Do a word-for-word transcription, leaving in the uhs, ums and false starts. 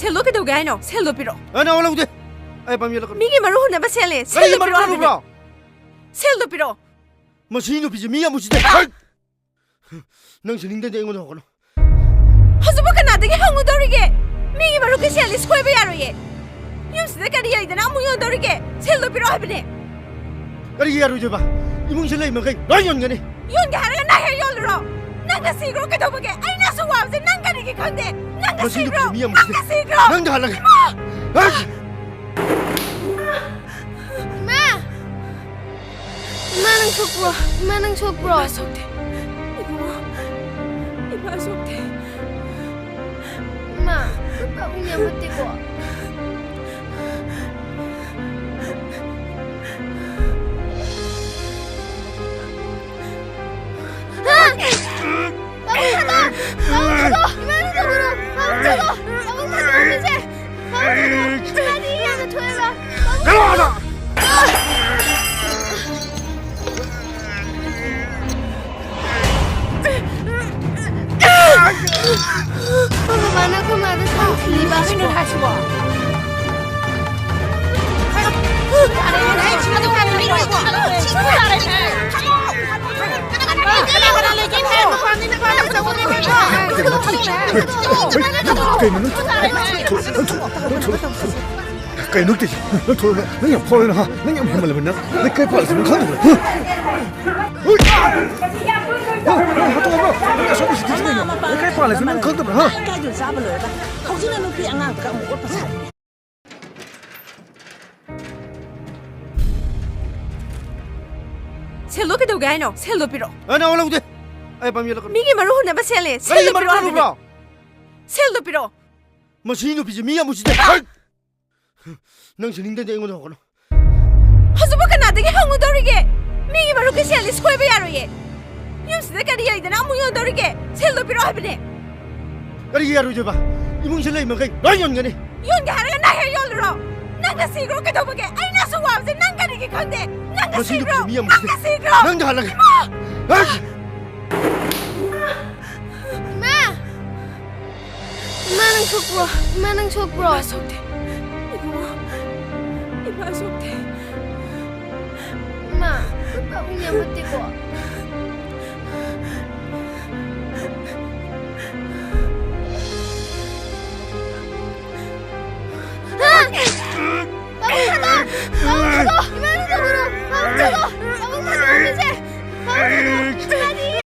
ꯁꯦꯜꯗꯣ ꯀꯩꯗꯧꯒꯦ ꯍꯥꯏꯅꯣ? ꯁꯦꯜꯗꯣ ꯄꯤꯔꯛꯑꯣ꯫ ꯑ, ꯅꯋꯥ ꯂꯧꯗꯦ꯫ ꯑꯩ ꯄꯥꯝꯃꯤ ꯌꯦꯜꯂꯛꯀꯅꯨ꯫ ꯃꯤꯒꯤ ꯃꯔꯨ ꯍꯨꯟꯅꯕ ꯁꯦꯜꯅꯦ꯫ ꯀꯔꯤ ꯁꯦꯜꯗꯣ ꯃꯔꯨ ꯄꯤꯔꯛꯑꯣ ꯍꯥꯏꯕꯅꯦ꯫ ꯍꯨꯟꯅꯕ꯭ꯔꯣ? ꯁꯦꯜꯗꯣ ꯄꯤꯔꯛꯑꯣ꯫ ꯃꯁꯤ ꯅꯨꯄꯤꯁꯦ ꯃꯤ ꯌꯥꯝ ꯎꯁꯤꯠꯇꯦ꯫ ꯍꯩ! ꯅꯪ ꯁꯤꯅꯤꯡꯗꯗꯤ ꯑꯩꯉꯣꯟꯗ ꯍꯧꯒꯠꯂꯣ꯫ ꯍꯧꯖꯤꯛꯄꯨ ꯀꯅꯥꯗꯒꯤ ꯍꯪꯉꯨꯗꯧꯔꯤꯒꯦ? ꯃꯤꯒꯤ ꯃꯔꯨꯞꯀꯤ ꯁꯦꯜꯗꯤ ꯁꯣꯏꯕ ꯌꯥꯔꯣꯏꯌꯦ꯫ ꯌꯨꯝꯁꯤꯗ ꯀꯔꯤ ꯂꯩꯗꯅ ꯑꯃꯨꯛ ꯌꯣꯟꯗꯧꯔꯤꯒꯦ? ꯁꯦꯜꯗꯣ ꯄꯤꯔꯛꯑꯣ ꯍꯥꯏꯕꯅꯦ꯫ ꯀꯔꯤꯒꯤ ꯌꯥꯔꯣꯏꯗꯣꯏꯕ? ꯏꯃꯨꯡꯁꯤ ꯂꯩ ꯃꯈꯩ ꯂꯣꯏ ꯌꯣꯟꯒꯅꯤ꯫ ꯌꯣꯟꯒꯦ ꯍꯥꯏꯔꯒ ꯅꯪ ꯍꯦꯛ ꯌꯣꯜꯂꯨꯔꯣ꯫ ꯅꯪꯅ ꯁꯤꯈ꯭ꯔꯣ ꯀꯩꯗꯧꯕꯒꯦ? ꯑꯩꯅ ꯑꯁꯨꯛ ꯋꯥꯕꯁꯦ ꯅꯪ ꯀꯔꯤꯒꯤ ꯈꯪꯗꯦ? ꯅꯪꯅ ꯃꯁꯤ ꯁꯤꯈ꯭ꯔꯣ꯫ ꯅꯨꯄꯤꯁꯦ ꯃꯤ ꯌꯥꯝ ꯎꯁꯤꯠꯇꯦ꯫ ꯅꯪꯅ ꯁꯤꯈ꯭ꯔꯣ꯫ ꯅꯪꯗ ꯍꯜꯂꯒꯦ꯫ ꯏꯃꯥ! ꯍꯩ! ꯏꯃꯥ! ꯏꯃꯥ, ꯅꯪ ꯁꯣꯛꯄ꯭ꯔꯣ? ꯏꯃꯥ, ꯅꯪ ꯁꯣꯛꯄ꯭ꯔꯣ? ꯏꯃꯥ ꯁꯣꯛꯇꯦ꯫ ꯏꯕꯨꯡꯉꯣ, ꯏꯃꯥ ꯁꯣꯛꯇꯦ꯫ ꯏꯃꯥ, ꯄꯥꯕꯨꯡ ꯌꯥꯝ ꯐꯠꯇꯦꯀꯣ꯫ ꯃꯃꯥꯅ ꯑꯩꯈꯣꯏ ꯃꯥꯗ ꯊꯥꯡ ꯊꯤꯜꯂꯤꯕ꯫ ꯀꯩꯅꯣ ꯍꯥꯏꯁꯤꯕꯣ? ꯀꯩꯅꯣ ꯅꯪ? ꯀꯩꯅꯣ ꯇꯧꯔꯤꯁꯦ? ꯅꯪ ꯊꯣꯛꯂꯛꯑꯣ꯫ ꯅꯪ ꯌꯥꯝ ꯐꯥꯎꯔꯦ ꯅꯪ, ꯍꯥ? ꯅꯪ ꯌꯥꯝ ꯍꯦꯟꯃꯜꯂꯕ ꯅꯪ꯫ ꯂꯩꯀꯥꯏ ꯄꯥꯜꯂꯤꯁꯦ ꯅꯪ ꯈꯪꯗꯕ꯭ꯔꯥ? ꯍꯥ? ꯍꯨꯏ! ꯍꯥ, ꯍꯥ, ꯇꯣꯛꯑꯣ, ꯅꯪ ꯑꯁꯣꯝꯗ ꯁꯤꯗꯤ ꯀꯩꯅꯣ? ꯂꯩꯀꯥꯏ ꯄꯥꯜꯂꯤꯁꯦ ꯅꯪ ꯈꯪꯗꯕ꯭ꯔꯥ, ꯍꯥ? ꯂꯩꯀꯥꯏꯗꯨ ꯆꯥꯕ ꯂꯣꯏꯔꯒ ꯍꯧꯖꯤꯛꯅ ꯅꯨꯄꯤ ꯑꯉꯥꯡꯗꯨꯒ ꯑꯃꯨꯛ ꯑꯣꯠꯄ ꯁꯥꯔꯤ꯫ ꯁꯦꯜꯗꯣ ꯀꯩꯗꯧꯒꯦ ꯍꯥꯏꯅꯣ? ꯁꯦꯜꯗꯣ ꯄꯤꯔꯛꯑꯣ꯫ ꯑ, ꯅꯋꯥ ꯂꯧꯗꯦ꯫ ꯑꯩ ꯄꯥꯝꯃꯤ ꯌꯦꯜꯂꯛꯀꯅꯨ꯫ ꯃꯤꯒꯤ ꯃꯔꯨ ꯍꯨꯟꯅꯕ ꯁꯦꯜꯅꯦ꯫ ꯀꯔꯤ ꯁꯦꯜꯗꯣ ꯃꯔꯨ ꯄꯤꯔꯛꯑꯣ ꯍꯥꯏꯕꯅꯦ꯫ ꯍꯨꯟꯅꯕ꯭ꯔꯣ? ꯁꯦꯜꯗꯣ ꯄꯤꯔꯛꯑꯣ꯫ ꯃꯁꯤ ꯅꯨꯄꯤꯁꯦ ꯃꯤ ꯌꯥꯝ ꯎꯁꯤꯠꯇꯦ꯫ ꯍꯩ! ꯅꯪ ꯁꯤꯅꯤꯡꯗꯗꯤ ꯑꯩꯉꯣꯟꯗ ꯍꯧꯒꯠꯂꯣ꯫ ꯍꯧꯖꯤꯛꯄꯨ ꯀꯅꯥꯗꯒꯤ ꯍꯪꯉꯨꯗꯧꯔꯤꯒꯦ? ꯃꯤꯒꯤ ꯃꯔꯨꯞꯀꯤ ꯁꯦꯜꯗꯤ ꯁꯣꯏꯕ ꯌꯥꯔꯣꯏꯌꯦ꯫ ꯌꯨꯝꯁꯤꯗ ꯀꯔꯤ ꯂꯩꯗꯅ ꯑꯃꯨꯛ ꯌꯣꯟꯗꯧꯔꯤꯒꯦ? ꯁꯦꯜꯗꯣ ꯄꯤꯔꯛꯑꯣ ꯍꯥꯏꯕꯅꯦ꯫ ꯀꯔꯤꯒꯤ ꯌꯥꯔꯣꯏꯗꯣꯏꯕ? ꯏꯃꯨꯡꯁꯤ ꯂꯩ ꯃꯈꯩ ꯂꯣꯏ ꯌꯣꯟꯒꯅꯤ꯫ ꯌꯣꯟꯒꯦ ꯍꯥꯏꯔꯒ ꯅꯪ ꯍꯦꯛ ꯌꯣꯜꯂꯨꯔꯣ꯫ ꯅꯪꯅ ꯁꯤꯈ꯭ꯔꯣ ꯀꯩꯗꯧꯕꯒꯦ? ꯑꯩꯅ ꯑꯁꯨꯛ ꯋꯥꯕꯁꯦ ꯅꯪ ꯀꯔꯤꯒꯤ ꯈꯪꯗꯦ? ꯅꯪꯅ ꯃꯁꯤ ꯁꯤꯈ꯭ꯔꯣ꯫ ꯅꯨꯄꯤꯁꯤ ꯃꯤ ꯌꯥꯝ ꯎꯁꯤꯠꯇꯦ꯫ ꯅꯪꯅ ꯁꯤꯈ꯭ꯔꯣ꯫ ꯅꯪꯗ ꯍꯜꯂꯒꯦ꯫ ꯏꯃꯥ! ꯍꯩ! ꯏꯃꯥ! ꯏꯃꯥ, ꯅꯪ ꯁꯣꯛꯄ꯭ꯔꯣ? ꯏꯃꯥ, ꯅꯪ ꯁꯣꯛꯄ꯭ꯔꯣ? ꯏꯃꯥ ꯁꯣꯛꯇꯦ꯫ ꯏꯕꯨꯡꯉꯣ, ꯏꯃꯥ ꯁꯣꯛꯇꯦ꯫ ꯏꯃꯥ, ꯈꯨꯠ ꯄꯥꯛꯅ ꯌꯥꯝ ꯐꯠꯇꯦꯀꯣ꯫